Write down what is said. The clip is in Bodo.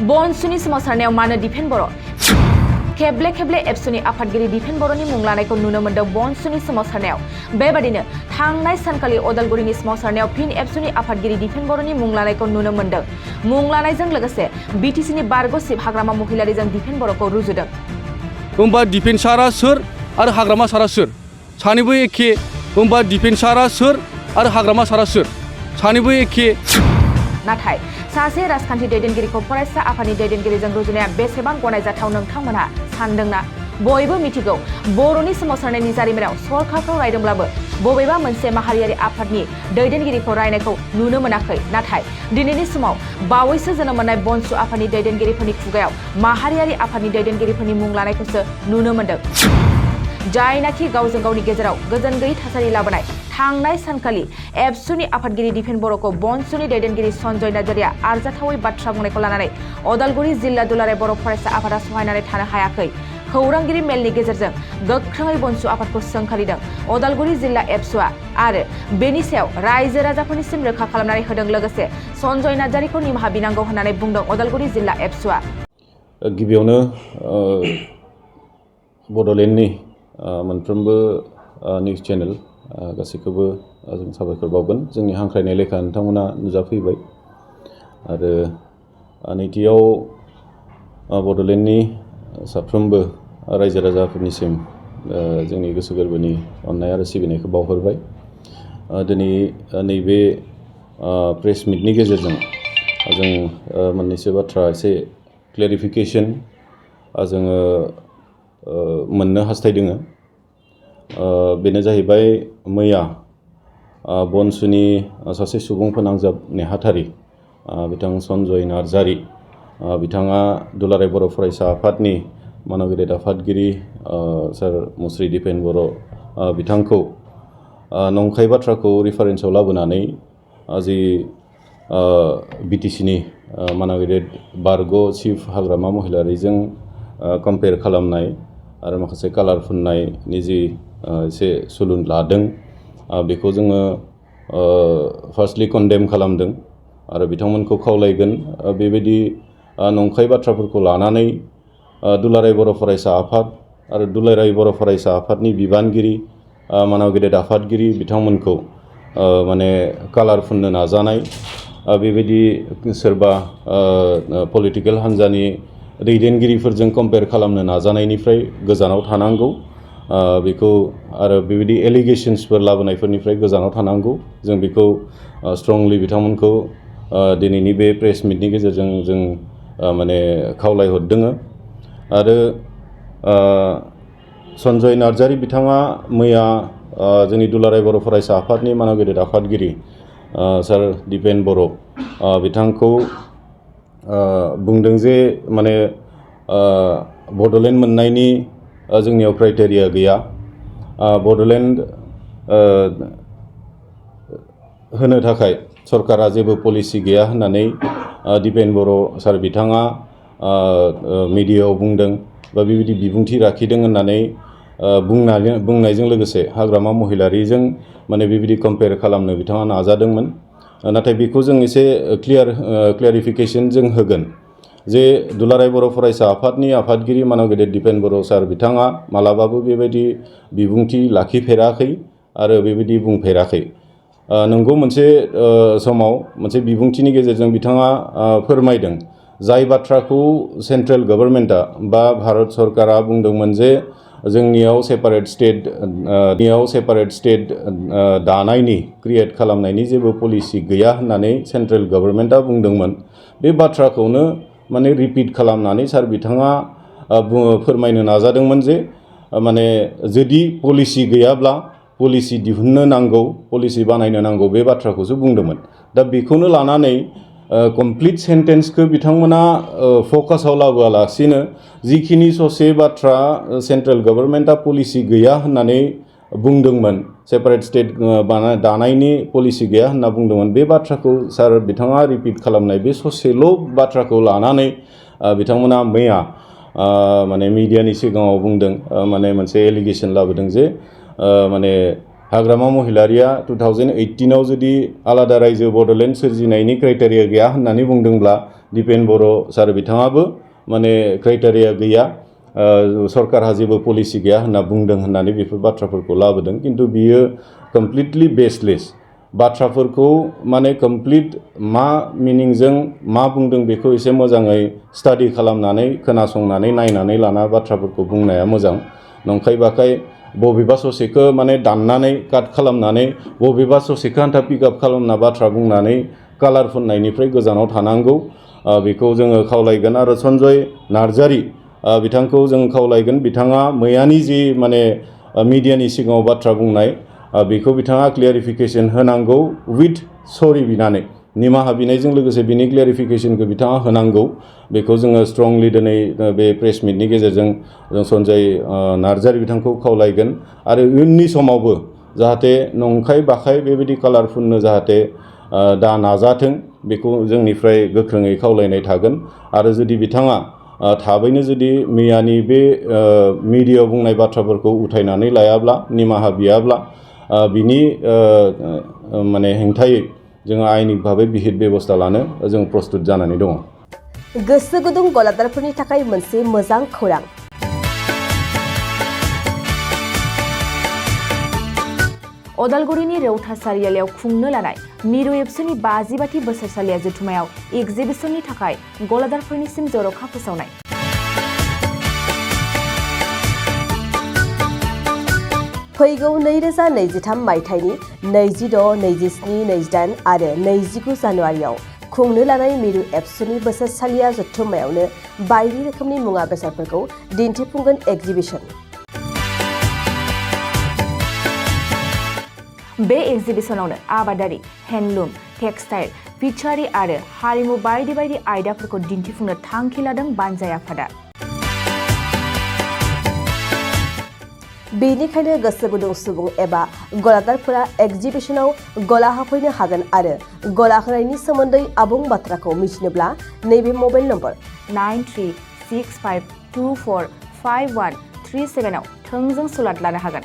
बनसुनि सोमावसारनायाव मानो दिफेन बर' खेबले खेबले एबसुनि आफादगिरि दिफेन बर'नि मुं लानायखौ नुनो मोन्दों बनसुनि सोमावसारनायाव बेबादिनो थांनाय सानखालि अदालगुरिनि सोमावसारनायाव फिन एबसुनि आफादगिरि दिफेन बर'नि मुं लानायखौ नुनो मोन्दों मुं लानायजों लोगोसे बिटिसिनि बारग'सिब हाग्रामा महिलारिजों दिफेन बर'खौ रुजुदों। होमबा डिफेन्सारा सोर आरो हाग्रामा सारा सोर सानैबो एखे होमबा डिफेन्सारा सोर आरो हाग्रामा सारा सोर सानैबो एखे नाथाय सासे राजखान्थि दैदेनगिरिखौ फरायसा आफादनि दैदेनगिरिजों रुजुनाया बेसेबां गनायजाथाव नोंथांमोनहा सानदोंना बयबो मिथिगौ बर'नि सोमावसारनायनि जारिमिनाव सरकारखौ रायदोंब्लाबो बबेबा मोनसे माहारियारि आफादनि दैदेनगिरिखौ रायनायखौ नुनो मोनाखै नाथाय दिनैनि समाव बावैसो जोनोम मोननाय बनसु आफादनि दैदेनगिरिफोरनि खुगायाव माहारियारि आफादनि दैदेनगिरिफोरनि मुं लानायखौसो नुनो मोन्दों जायनाखि गावजों गावनि गेजेराव गोजोन गैयै थासारि लाबोनाय थांनाय सानखालि एबसुनि आफादगिरि दिफेन बर'खौ बनसुनि दैदेनगिरि सन्जय नार्जारिया आरजाथावै बाथ्रा बुंनायखौ लानानै अदालगुरि जिल्ला दुलाराय बर' फरायसा आफादा सहायनानै थानो हायाखै खौरांगिरि मेलनि गेजेरजों गोख्रोङै बनसु आफादखौ सोंखारिदों अदालगुरि जिल्ला एबसुआ आरो बेनि सायाव रायजो राजाफोरनिसिम रोखा खालामनानै होदों लोगोसे सन्जय नार्जारिखौ निमाहा बिनांगौ होननानै बुंदों अदालगुरि जिल्ला एबसुआ। गिबियावनो बड'लेण्डनि मोनफ्रोमबो निउस चेनेल गासैखौबो जों साबायखर बावगोन जोंनि हांख्रायनाय लेखा नोंथांमोना नुजाफैबाय आरो नैथियाव बड'लेण्डनि साफ्रोमबो रायजो राजाफोरनिसिम जोंनि गोसो गोरबोनि अननाय आरो सिबिनायखौ बावहरबाय दिनै नैबे प्रेस मिटनि गेजेरजों जों मोननैसो बाथ्रा एसे क्लेरिफिकेसन जोङो मोननो हास्थायदों बेनो जाहैबाय मैया बनसुनि सासे सुबुं फोनांजाब नेहाथारि बिथां सन्जय नार्जारि बिथाङा दुलाराय बर' फरायसा आफादनि मानगिरि आफादगिरि सार मुस्रि दिफेन बर' बिथांखौ नंखाय बाथ्राखौ रिफारेन्सआव लाबोनानै जि बिटिसिनि मानगिरि बारग'सिब हाग्रामा महिलारिजों कम्पेयार खालामनाय आरो माखासे कालार फुननायनि जि एसे सुलुन लादों बेखौ जोङो फार्स्टलि कन्डेम खालामदों आरो बिथांमोनखौ खावलायगोन बेबायदि नंखाय बाथ्राफोरखौ लानानै दुलाराय बर' फरायसा आफाद आरो दुलाराय बर' फरायसा आफादनि बिबानगिरि मानगिरि आफादगिरि बिथांमोनखौ माने कालार फुननो नाजानाय बेबायदि सोरबा पलिटिकेल हान्जानि दैदेनगिरिफोरजों कम्पेयार खालामनो नाजानायनिफ्राय गोजानाव थानांगौ बेखौ आरो बेबायदि एलिगेशन्सफोर लाबोनायफोरनिफ्राय गोजानाव थानांगौ जों बेखौ स्ट्रंलि बिथांमोनखौ दिनैनि बे प्रेस मिटनि गेजेरजों जों माने खावलायहरदों आरो सन्जय नार्जारि बिथाङा मैया जोंनि दुलाराय बर' फरायसा आफादनि मानगिरि आफादगिरि सार दिफेन बर' बिथांखौ बुंदों जे माने बड'लेण्ड मोननायनि जोंनियाव क्राइटेरिया गैया बड'लेण्ड होनो थाखाय सरकारा जेबो पलिसि गैया होननानै दिफेन बर' सार बिथाङा मिडियायाव बुंदों बा बेबायदि बिबुंथि लाखिदों होननानै बुंनायजों लोगोसे हाग्रामा महिलारिजों माने बेबायदि कम्पेयार खालामनो बिथाङा नाजादोंमोन नाथाय बेखौ जों एसे क्लियारिफिकेसन जों होगोन जे दुलाराय बर' फरायसा आफादनि आफादगिरि मानगिरि दिफेन बर' सार बिथाङा मालाबाबो बेबायदि बिबुंथि लाखिफेराखै आरो बेबायदि बुंफेराखै नंगौ मोनसे समाव मोनसे बिबुंथिनि गेजेरजों बिथाङा फोरमायदों जाय बाथ्राखौ सेन्ट्रेल गभर्नमेन्टआ बा भारत सरकारा बुंदोंमोन जे जोंनियाव सेपारेट स्टेट दानायनि क्रिएट खालामनायनि जेबो पलिसि गैया होननानै सेन्ट्रेल गभर्नमेन्टआ बुंदोंमोन बे बाथ्राखौनो माने रिपिट खालामनानै सार बिथाङा फोरमायनो नाजादोंमोन जे माने जुदि पलिसि गैयाब्ला पलिसि दिहुननो नांगौ पलिसि बानायनो नांगौ बे बाथ्राखौसो बुंदोंमोन दा बेखौनो लानानै कमप्लिट सेन्टेन्सखौ बिथांमोना फकासाव लाबोआलासिनो जिखिनि ससे बाथ्रा सेन्ट्रेल गभर्नमेन्टआ पलिसि गैया होननानै बुंदोंमोन सेपारेट स्टेट दानायनि पलिसि गैया होनना बुंदोंमोन बे बाथ्राखौ सार बिथाङा रिपिट खालामनाय बे ससेल' बाथ्राखौ लानानै बिथांमोना मैया माने मिडियानि सिगाङाव बुंदों माने मोनसे एलिगेसन लाबोदों जे माने हाग्रामा महिलारिया 2018 जुदि आलादा रायजो बड'लेण्ड सोरजिनायनि क्राइटेरिया गैया होननानै बुंदोंब्ला दिपेन बर' सार बिथाङाबो माने क्राइटेरिया गैया सरकारहा जेबो पलिसि गैया होनना बुंदों होननानै बेफोर बाथ्राफोरखौ लाबोदों किन्तु बियो कमप्लिटलि बेसलेस बाथ्राफोरखौ माने कमप्लिट मा मिनिंजों मा बुंदों बेखौ एसे मोजाङै स्टाडि खालामनानै खोनासंनानै नायनानै लाना बाथ्राफोरखौ बुंनाया मोजां नंखाय बाखाय बबेबा ससेखौ माने दाननानै काट खालामनानै बबेबा ससेखौ आन्था पिकआप खालामना बाथ्रा बुंनानै कालार फुननायनिफ्राय गोजानाव थानांगौ बेखौ जोङो खावलायगोन आरो सन्जय नार्जारि बिथांखौ जों खावलायगोन बिथाङा मैयानि जि माने मिडियानि सिगाङाव बाथ्रा बुंनाय बेखौ बिथाङा क्लियारिफिकेसन होनांगौ उइथ सरि बिनानै निमाहा बिनायजों लोगोसे बिनि क्लियारिफिकेसनखौ बिथाङा होनांगौ बेखौ जोङो स्ट्रंलि दिनै बे प्रेस मिटनि गेजेरजों जों सन्जय नार्जारि बिथांखौ खावलायगोन आरो इयुननि समावबो जाहाथे नंखाय बाखाय बेबायदि कालार फुननो जाहाथे दा नाजाथों बेखौ जोंनिफ्राय गोख्रोङै खावलायनाय थागोन आरो जुदि बिथाङा थाबैनो जुदि मैयानि बे मिडियायाव बुंनाय बाथ्राफोरखौ उथायनानै लायाब्ला निमाहा बियाब्ला बिनि माने हेंथायै जोङो आयेनिक भाबै बिहित बेबस्था लानो जों प्रस्तुत जानानै दङ। गोसो गुदुं गलादारफोरनि थाखाय मोनसे मोजां खौरां। अदालगुरिनि रेवथा सारियालियाव खुंनो लानाय मिरु एबसुनि 50 बोसोरसालिया जथुमायाव एगजिबिसननि थाखाय गलादारफोरनिसिम जर'खा फोसावनाय। फैगौ 2023 मायथाइनि 26, 27, 28 आरो 29 जानुवारियाव खुंनो लानाय मिरु एबसुनि बोसोरसालिया जथुमायावनो बायदि रोखोमनि मुवा बेसादफोरखौ दिन्थिफुंगोन एगजिबिसन। बे एगजिबिसनावनो आबादारि, हेन्डलुम, टेक्सटाइल, फिचारि आरो हारिमु बायदि बायदि आयदाफोरखौ दिन्थिफुंनो थांखि लादों बानजाय आफादा। बेनिखायनो गोसो गुदुं सुबुं एबा गलादारफोरा एगजिबिसनाव गला हाफैनो हागोन आरो गला होनायनि सोमोन्दै आबुं बाथ्राखौ मिथिनोब्ला नैबे मबाइल नम्बर 9365245137 आव थोंजों सुलाद लानो हागोन।